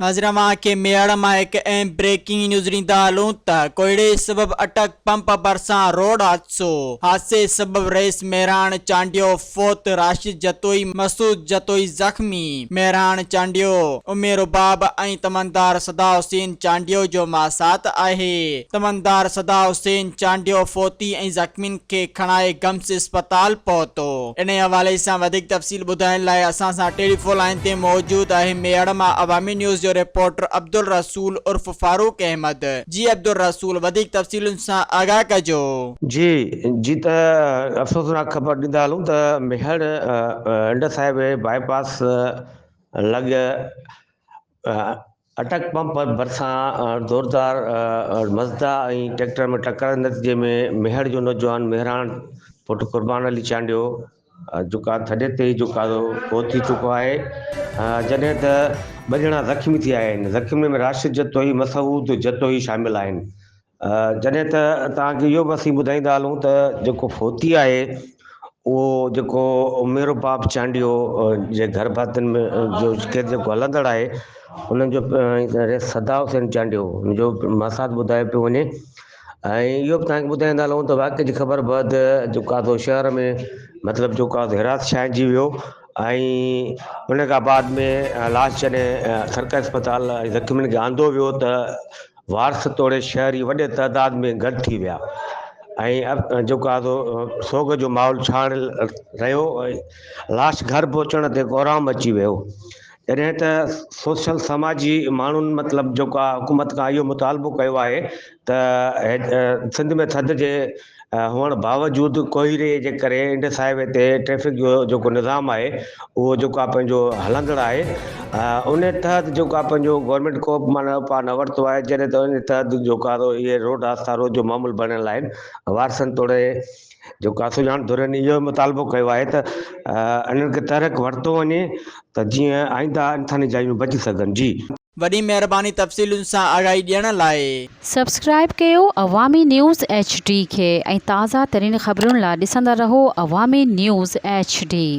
ناظرين اوهان کي ميهڙ مان هڪ اهم بريڪنگ نيوز ڏيندا هلون ته ڪوهيڙي سبب اٽڪ پمپ ڀرسان روڊ حادثو، حادثي سبب رئيس مهراڻ چانڊيو فوت، راشد جتوئي، مسعود جتوئي زخمي، مهراڻ چانڊيو، ام رباب ۽ تمندار صدا حسين چانڊيو جو ماسات آهي، تمندار صدا حسين چانڊيو فوتي ۽ زخمين کي کڻائي گمس اسپتال پهتو. انهي حوالي سان وڌيڪ تفصيل ٻڌائڻ لاء اسان سان ٽيليفون لائين تي موجود آهي ميهڙ مان عوامي نيوز جو رپورٽر عبدالرسول عرف فاروق احمد جي عبدالرسول وڌيڪ تفصيلن سان آگاهه ڪجو. جي جي ته افسوسناڪ خبر ڏيندا هلون ته Mehar Indus highway bypass لڳ اٽڪ پمپ ڀرسان زوردار مزدا ۽ ٽريڪٽر ۾ ٽڪر جي نتيجي ۾ ميهڙ جو نوجوان مهراڻ پٽ قربان علي چانڊيو جيڪا ٿڏي تي ئي جيڪا فوت ٿي چڪو آهي جڏهن ته ٻه ڄڻا زخمي ٿي آيا آهن زخمين ۾ راشد جتوئي مسعود جتوئي شامل آهن جڏهن ته توهان کي اهو به اسين ٻڌائيندا هلون ته جيڪو فوتي آهي اهو جيڪو ميرو باب چانڊيو جي گهر ڀاتين ۾ جو ڪير جيڪو هلندڙ آهي انهن جو صدا حسين چانڊيو ان جو ماسات ٻڌايو پيو وڃي ۽ اهو به توهان کي ٻڌائيندا هلون ته واقعي جي خبر بعد جيڪو آهي سو شهر ۾ مطلب جيڪو آهي هراس ڇانئجي ويو ۽ ان کان بعد ۾ لاش جڏهن سرڪاري اسپتال زخمين کي آندو ويو ته وارث توڙي شهري وڏي تعداد ۾ گڏ ٿي ويا ۽ جيڪو آهي سو سوڳ جو ماحول ڇانيل رهيو ۽ لاش گهر پهچڻ تي ڪهرام مچي ويو جڏهن ته سوشل سماجي ماڻهن مطلب جيڪو آهي حڪومت کان اهو مطالبو ڪيو آهي ته سنڌ ۾ ٿڌ جي هئڻ باوجود ڪوهيڙي جي ڪري انڊس هاء وي تي ٽريفڪ جو جيڪو نظام آهي اهو جيڪو آهي پنهنجو هلندڙ آهي ان تحت جيڪو آهي پنهنجو گورنمينٽ ڪو به معنيٰ اپاء نه ورتو آهي جڏهن ته ان تحت جيڪو آهي اهي روڊ حادثا روز جو معمول بڻيل آهن وارثن توڙي جيڪو آهي سڃاڻ ڌرين اهو مطالبو ڪيو آهي ته انهن کي تحرڪ ورتو وڃي ته جيئن آئنده انساني جانيون بچي سگهن جي. وڏي مهرباني تفصيلن سان آگاهي ڏيڻ لاء. سبسڪرائيب ڪيو عوامي نيوز ايڇ ڊي کي ۽ تازه ترين خبرن لا ڏسندا رهو عوامي نيوز ايڇ ڊي.